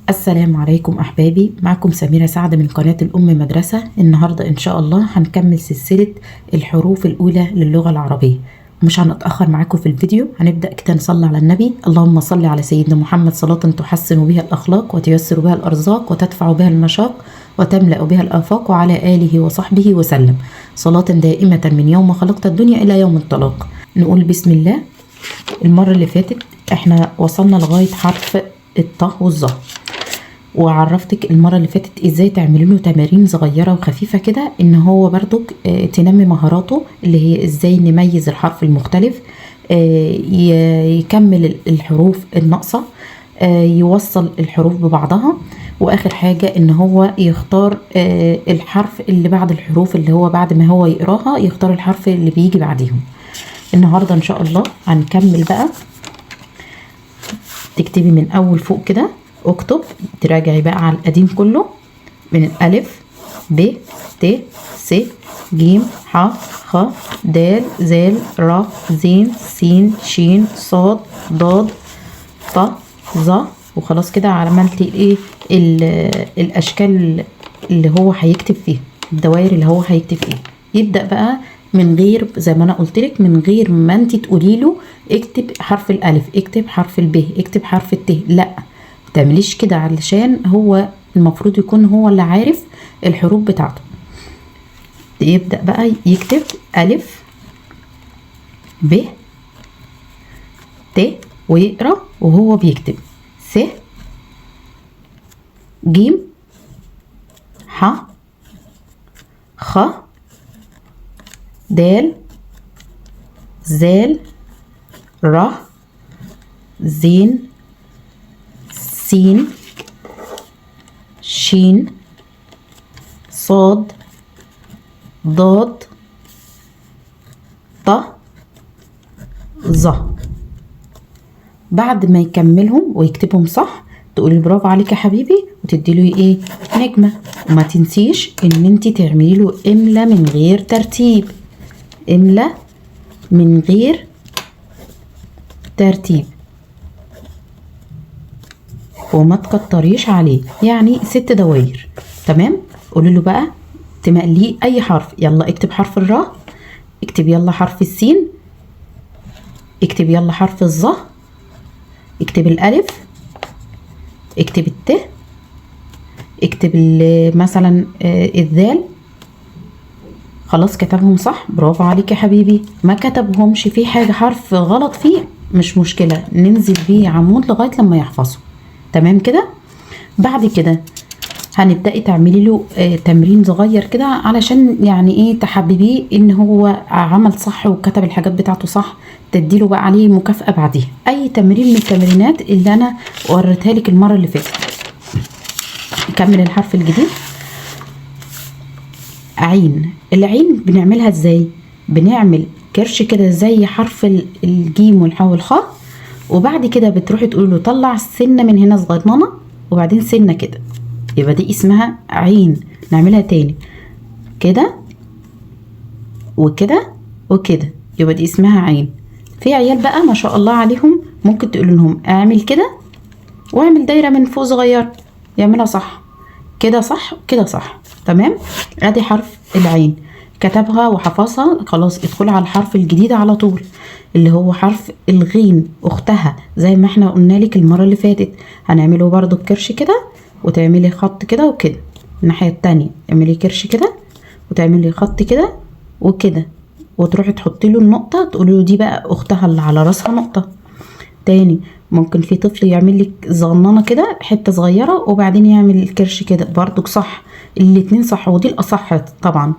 السلام عليكم أحبابي، معكم سميرة سعد من قناة الأم مدرسة. النهاردة إن شاء الله هنكمل سلسلة الحروف الأولى للغة العربية. مش هنتأخر معاكم في الفيديو، هنبدأ كده نصلي على النبي. اللهم صل على سيدنا محمد صلاة تحسن بها الأخلاق وتيسر بها الأرزاق وتدفع بها المشاق وتملأ بها الآفاق، وعلى آله وصحبه وسلم، صلاة دائمة من يوم خلقت الدنيا إلى يوم الطلاق. نقول بسم الله. المرة اللي فاتت احنا وصلنا لغاية حرف الطه والظه، وعرفتك المرة اللي فاتت ازاي تعملي له تمارين صغيرة وخفيفة كده، ان هو برضك تنمي مهاراته، اللي هي ازاي نميز الحرف المختلف، يكمل الحروف الناقصة، يوصل الحروف ببعضها، واخر حاجة ان هو يختار الحرف اللي بعد الحروف، اللي هو بعد ما هو يقراها يختار الحرف اللي بيجي بعديهم. النهاردة ان شاء الله هنكمل بقى. تكتبي من اول فوق كده، اكتب، تراجعي بقى على القديم كله من الألف ب ت س ج ح خ د ز ر ز س ش ص ض ط ظ، وخلاص كده عملتي ايه الاشكال اللي هو هيكتب فيها، الدوائر اللي هو هيكتب فيها. يبدأ بقى من غير، زي ما انا قلت لك، من غير ما انت تقولي له اكتب حرف الالف، اكتب حرف الب، اكتب حرف الت، لا تعمليش كده، علشان هو المفروض يكون هو اللي عارف الحروف بتاعته. يبدأ بقى يكتب ألف ب ت ويقرأ وهو بيكتب س ج ح خ د ز ر ز س ش صاد ضاد ط ظ. بعد ما يكملهم ويكتبهم صح تقولي برافو عليك يا حبيبي، وتدي له ايه نجمة. وما تنسيش ان انت تعملي له املا من غير ترتيب، املا من غير ترتيب، وما تكتريش عليه، يعني 6 دواير. تمام؟ قولي له بقى تمليه اي حرف، يلا اكتب حرف الراء، اكتب يلا حرف السين، اكتب يلا حرف الظه، اكتب الالف، اكتب الت، اكتب مثلا الذال. خلاص كتبهم صح، برافو عليك يا حبيبي. ما كتبهمش، في حاجة حرف غلط فيه، مش مشكلة، ننزل بيه عمود لغاية لما يحفظه. تمام كده؟ بعد كده هنبدأي تعملي له تمرين صغير كده، علشان يعني ايه تحببيه ان هو عمل صح وكتب الحاجات بتاعته صح، تديله بقى عليه مكافأة بعديها. اي تمرين من التمرينات اللي انا وريتها لك المرة اللي فاتت. نكمل الحرف الجديد، عين. العين بنعملها ازاي؟ بنعمل كرش كده زي حرف الجيم والحاء والخاء، وبعد كده بتروحي تقولي له طلع سنة من هنا صغننة وبعدين سنة كده، يبقى دي اسمها عين. نعملها تاني كده وكده وكده، يبقى دي اسمها عين. في عيال بقى ما شاء الله عليهم ممكن تقول لهم اعمل كده واعمل دايرة من فوق صغيرة، يعملها صح كده، صح كده، صح. تمام؟ ادي حرف العين، كتبها وحفظها. خلاص ادخلي على الحرف الجديد على طول اللي هو حرف الغين، اختها زي ما احنا قلنا لك المرة اللي فاتت. هنعمله برضو الكرش كده وتعملي خط كده وكده، الناحية التانية اعملي كرش كده وتعملي خط كده وكده، وتروحي تحطي له النقطة، تقولي له دي بقى اختها اللي على راسها نقطة. تاني ممكن في طفل يعمل لك صغننه كده حتة صغيرة وبعدين يعمل الكرش كده، برضو صح، الاتنين صح ودي الاصح طبعا.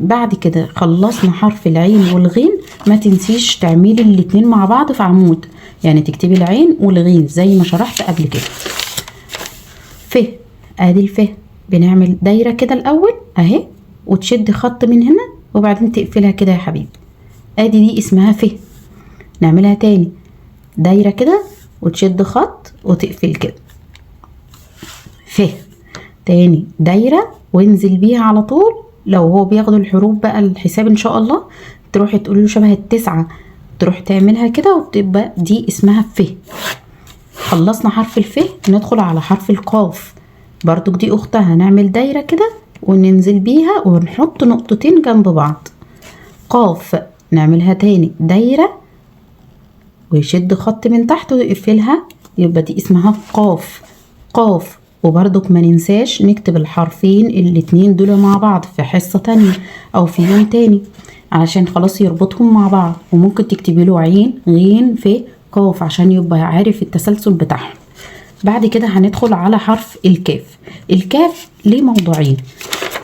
بعد كده خلصنا حرف العين والغين. ما تنسيش تعملي الاتنين مع بعض في عمود، يعني تكتبي العين والغين زي ما شرحت قبل كده. ف، ادي الف، بنعمل دايرة كده الاول اهي، وتشد خط من هنا وبعدين تقفلها كده يا حبيبي، ادي دي اسمها ف. نعملها تاني، دايرة كده وتشد خط وتقفل كده، ف. تاني دايرة وانزل بيها على طول. لو هو بياخد الحروف بقى الحساب ان شاء الله، تروحي تقولي له شبه التسعة، تروح تعملها كده وتبقى دي اسمها ف. خلصنا حرف الف، ندخل على حرف القاف. برضو دي اختها، نعمل دايرة كده وننزل بيها ونحط نقطتين جنب بعض. قاف، نعملها تاني دايرة ويشد خط من تحت ويقفلها، يبقى دي اسمها قاف. قاف. وبرضك ما ننساش نكتب الحرفين الاتنين دول مع بعض في حصة تانية او في يوم تاني علشان خلاص يربطهم مع بعض. وممكن تكتبي له عين غين ف قاف عشان يبقى عارف التسلسل بتاعهم. بعد كده هندخل على حرف الكاف. الكاف ليه موضوعين،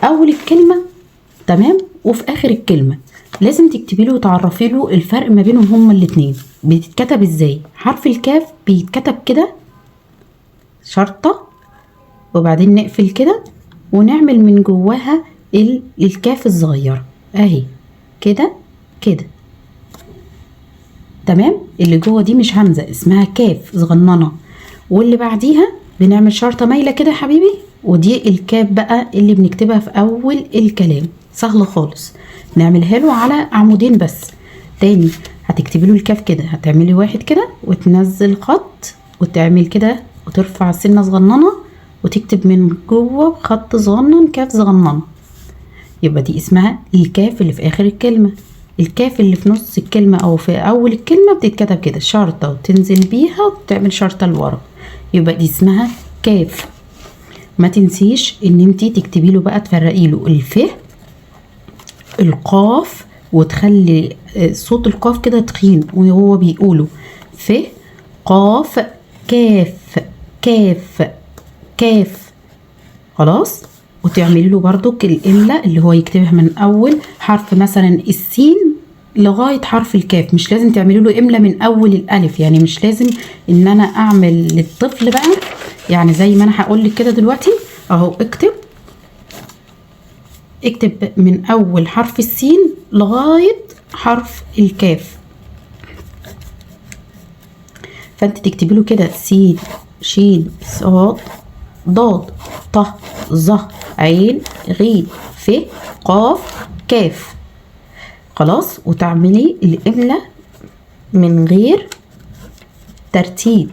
اول الكلمة تمام وفي اخر الكلمة. لازم تكتبي له وتعرفي له الفرق ما بينهم هما الاتنين. بيتكتب ازاي؟ حرف الكاف بيتكتب كده شرطة وبعدين نقفل كده ونعمل من جواها الكاف الصغيرة اهي كده كده تمام. اللي جوه دي مش همزة، اسمها كاف صغننة. واللي بعديها بنعمل شرطة مايلة كده يا حبيبي، ودي الكاف بقى اللي بنكتبها في اول الكلام. سهل خالص، نعملها له على عمودين بس. تاني هتكتبي له الكاف كده، هتعملي واحد كده وتنزل خط وتعمل كده وترفع سنة صغننة وتكتب من جوه بخط صغنن كاف صغننة، يبقى دي اسمها الكاف اللي في اخر الكلمة. الكاف اللي في نص الكلمة او في اول الكلمة بتتكتب كده شرطة وتنزل بيها وتعمل شرطة لورا، يبقى دي اسمها كاف. ما تنسيش ان انتي تكتبي له بقى، تفرقي له الف القاف وتخلي صوت القاف كده تخين وهو بيقوله ف قاف كاف كاف كاف. خلاص. وتعملي له برضو الإملاء اللي هو يكتبها من أول حرف مثلا السين لغاية حرف الكاف. مش لازم تعملي له إملاء من أول الألف، يعني مش لازم إن أنا أعمل للطفل بقى، يعني زي ما أنا هقول لك كده دلوقتي أهو، اكتب من أول حرف السين لغاية حرف الكاف. فأنت تكتبي له كده سين شين صاد ضاد ط ظ عين غين ف قاف كاف. خلاص. وتعملي الإملاء من غير ترتيب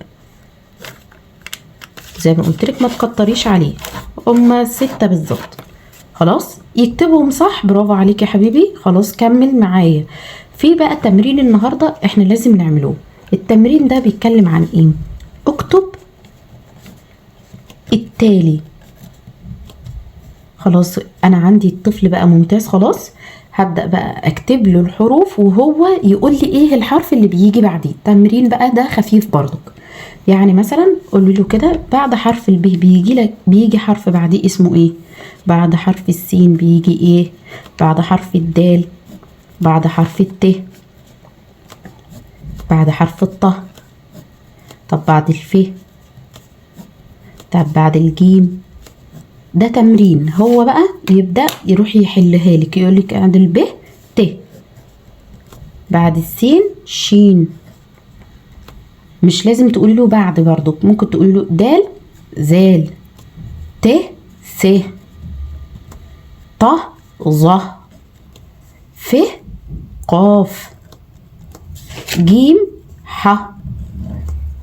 زي ما قلت لك، ما تكتريش عليه، هما 6 بالظبط. خلاص يكتبهم صح، برافو عليك يا حبيبي. خلاص كمل معايا. في بقى تمرين النهارده احنا لازم نعمله. التمرين ده بيتكلم عن ايه؟ اكتب التالي. خلاص انا عندي الطفل بقى ممتاز، خلاص هبدأ بقى اكتب له الحروف وهو يقول لي ايه الحرف اللي بيجي بعديه. تمرين بقى ده خفيف برضك، يعني مثلا قول له كده بعد حرف الب بيجي لك، بيجي حرف بعديه اسمه ايه؟ بعد حرف السين بيجي ايه؟ بعد حرف الدال، بعد حرف الت، بعد حرف الط، طب بعد الف، طب بعد الجيم. ده تمرين هو بقى يبدأ يروح يحلها لك، يقول لك عند الب ت، بعد السين شين. مش لازم تقولي له بعد برضو، ممكن تقولي له دال زال ت س ط ظ ف قاف جيم ح.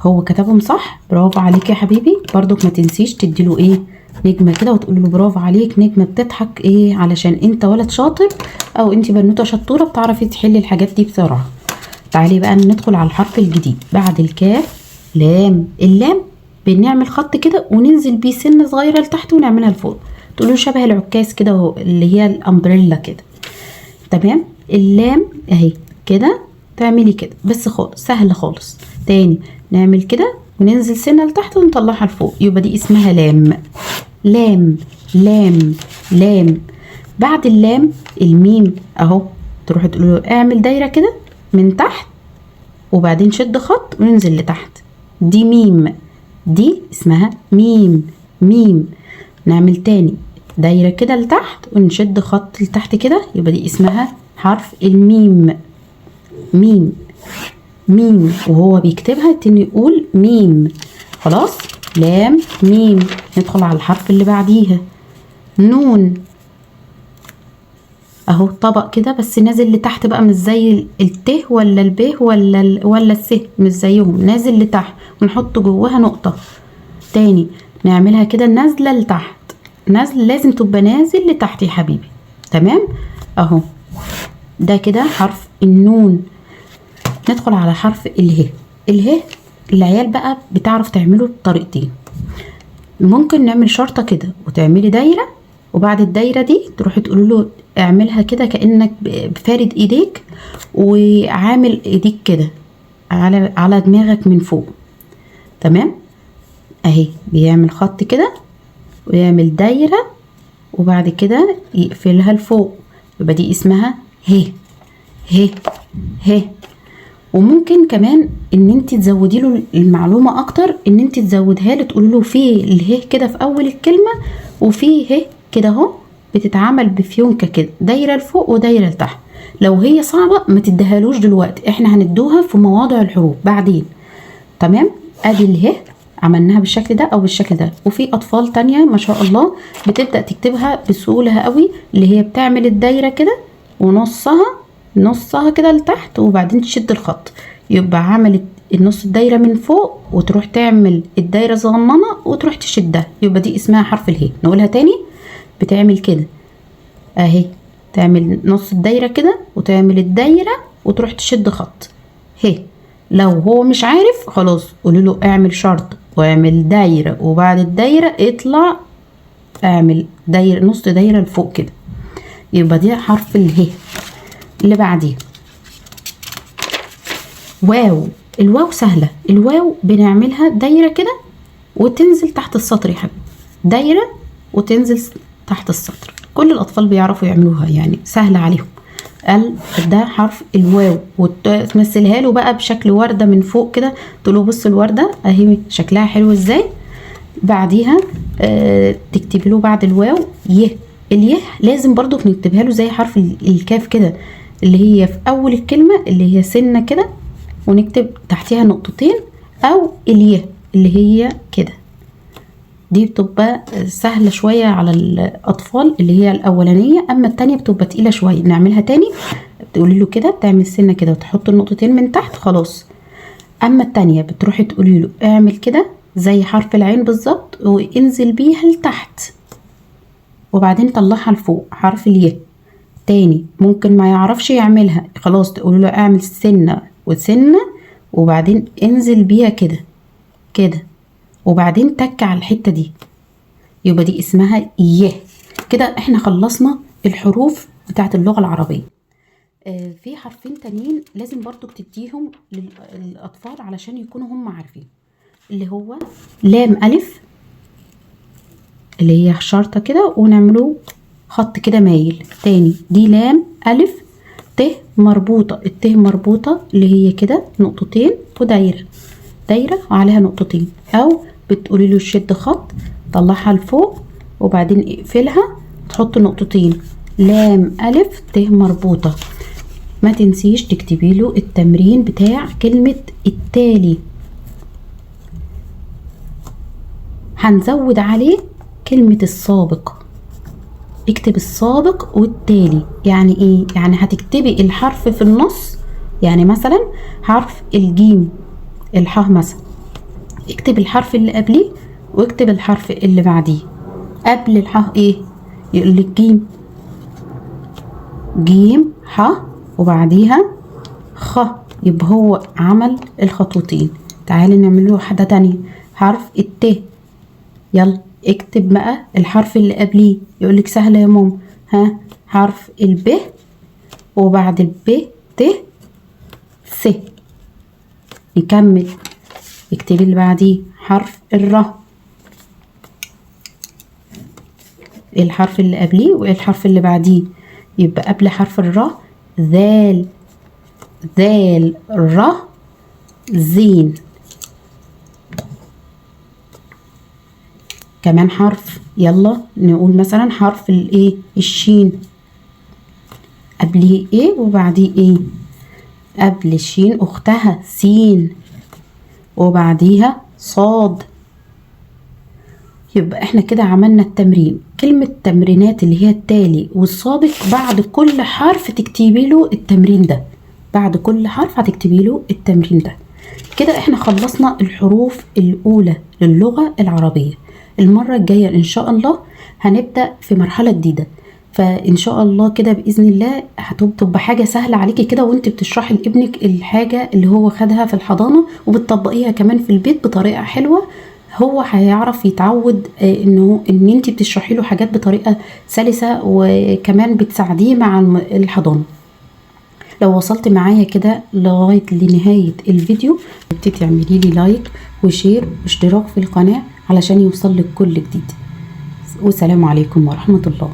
هو كتبهم صح، برافو عليك يا حبيبي. برضك ما تنسيش تديله ايه نجمة كده وتقول له برافو عليك، نجمة بتضحك ايه علشان انت ولد شاطر او انت بنوتة شطورة بتعرفي تحلي الحاجات دي بسرعة. تعالي بقى ندخل على الحرف الجديد بعد الكاف، لام. اللام بنعمل خط كده وننزل بيه سنة صغيرة لتحت ونعملها لفوق، تقولوا شبه العكاز كده اللي هي الامبريلا كده. تمام. اللام اهي كده، تعملي كده بس خالص، سهل خالص. تاني نعمل كده وننزل سنة لتحت ونطلعها لفوق، يبقى دي اسمها لام. لام لام لام. بعد اللام الميم اهو، تروحي تقولوا له اعمل دايرة كده من تحت وبعدين شد خط وننزل لتحت، دي ميم، دي اسمها ميم ميم. نعمل تاني دايرة كده لتحت ونشد خط لتحت كده، يبقى دي اسمها حرف الميم. ميم ميم، وهو بيكتبها تاني يقول ميم. خلاص لام ميم. ندخل على الحرف اللي بعديها، نون. اهو طبق كده بس نازل لتحت بقى، مش زي الت ولا الب ولا الس، مش زيهم، نازل لتحت ونحط جواها نقطة. تاني نعملها كده نازلة لتحت، نازل، لازم تبقى نازل لتحت يا حبيبي. تمام اهو ده كده حرف النون. ندخل على حرف اله. اله العيال بقى بتعرف تعمله بطريقتين. ممكن نعمل شرطة كده وتعملي دايرة، وبعد الدايرة دي تروحي تقولي له اعملها كده كأنك بفارد ايديك وعامل ايديك كده على دماغك من فوق. تمام اهي بيعمل خط كده ويعمل دايرة وبعد كده يقفلها لفوق، يبقى دي اسمها ه ه ه. وممكن كمان ان انت تزودي له المعلومة اكتر، ان انت تزودها له تقولي له في اله كده في اول الكلمة وفي ه كده اهو، بتتعمل بفيونكه كده، دايرة لفوق ودايره لتحت. لو هي صعبة ما تديهالوش دلوقتي، احنا هندوها في مواضع الحروف بعدين. تمام ادي اله عملناها بالشكل ده او بالشكل ده. وفي اطفال تانية ما شاء الله بتبدا تكتبها بسهولة قوي، اللي هي بتعمل الدايرة كده ونصها نصها كده لتحت وبعدين تشد الخط، يبقى عملت النص الدايرة من فوق وتروح تعمل الدايرة صغننه وتروح تشدها، يبقى دي اسمها حرف اله. نقولها تاني، بتعمل كده اهي، تعمل نص الدايرة كده وتعمل الدايرة وتروح تشد خط ه. لو هو مش عارف خلاص قولي له اعمل شرط واعمل دايرة وبعد الدايرة اطلع اعمل دايرة نص دايرة لفوق كده، يبقى دي حرف اله. اللي بعديه واو. الواو سهلة، الواو بنعملها دايرة كده وتنزل تحت السطر يا حبيبي، دايرة وتنزل تحت السطر، كل الأطفال بيعرفوا يعملوها يعني سهلة عليهم. قال ده حرف الواو، وتمثلها له بقى بشكل وردة من فوق كده، تقول له بص الوردة اهي شكلها حلو ازاي. بعديها تكتبي له بعد الواو يه. اليه لازم برضو بنكتبها له زي حرف الكاف كده، اللي هي في اول الكلمة اللي هي سنة كده ونكتب تحتها نقطتين، او اليه اللي هي كده. دي بتبقى سهلة شوية على الأطفال اللي هي الأولانية، أما التانية بتبقى تقيلة شوية. نعملها تاني، بتقولي له كده، بتعمل سنة كده وتحط النقطتين من تحت خلاص. أما التانية بتروحي تقولي له اعمل كده زي حرف العين بالظبط وانزل بيها لتحت وبعدين طلعها لفوق حرف الياء. تاني ممكن ما يعرفش يعملها خلاص، تقولي له اعمل سنة وسنة وبعدين انزل بيها كده كده وبعدين تك على الحتة دي، يبقى دي اسمها يه. كده احنا خلصنا الحروف بتاعت اللغة العربية. في حرفين تانيين لازم برضو تديهم للأطفال علشان يكونوا هم عارفين، اللي هو لام ألف اللي هي شرطة كده ونعمله خط كده مايل. تاني دي لام ألف ت مربوطة، الت مربوطة اللي هي كده نقطتين ودايرة، دايرة وعليها نقطتين، أو بتقولي له شد خط طلعها لفوق وبعدين اقفلها تحط نقطتين. لام ألف ت مربوطة. ما تنسيش تكتبي له التمرين بتاع كلمة التالي، هنزود عليه كلمة السابق. اكتب السابق والتالي. يعني ايه؟ يعني هتكتبي الحرف في النص، يعني مثلا حرف الجيم الحاء مثلا، اكتب الحرف اللي قبليه واكتب الحرف اللي بعديه. قبل الحاء ايه؟ يقول لك جيم، جيم ح وبعديها خ، يبقى هو عمل الخطوتين. تعالي نعمل له واحدة تانية، حرف الت. يلا اكتب بقى الحرف اللي قبليه، يقولك سهلة يا ماما، ها حرف الب وبعد الب ت س. نكمل، اكتبي اللي بعديه حرف الر، الحرف اللي قبليه وايه الحرف اللي بعديه، يبقى قبل حرف الر ذال، ذال ر زين. كمان حرف، يلا نقول مثلا حرف الايه الشين، قبليه ايه وبعديه ايه؟ قبل الشين اختها سين وبعديها صاد. يبقى احنا كده عملنا التمرين. كلمة تمرينات اللي هي التالي والسابق، بعد كل حرف تكتبي له التمرين ده، بعد كل حرف هتكتبي له التمرين ده. كده احنا خلصنا الحروف الأولى للغة العربية. المرة الجاية إن شاء الله هنبدأ في مرحلة جديدة، فإن شاء الله كده بإذن الله هتبقى حاجة سهلة عليكي كده وانت بتشرحي لابنك الحاجة اللي هو خدها في الحضانة، وبتطبقيها كمان في البيت بطريقة حلوة. هو هيعرف يتعود ان انت بتشرحي له حاجات بطريقة سلسة، وكمان بتساعديه مع الحضانة. لو وصلت معايا كده لغاية لنهاية الفيديو، تعملي لي like و share واشتراك في القناة علشان يوصل لك كل جديد. والسلام عليكم ورحمة الله.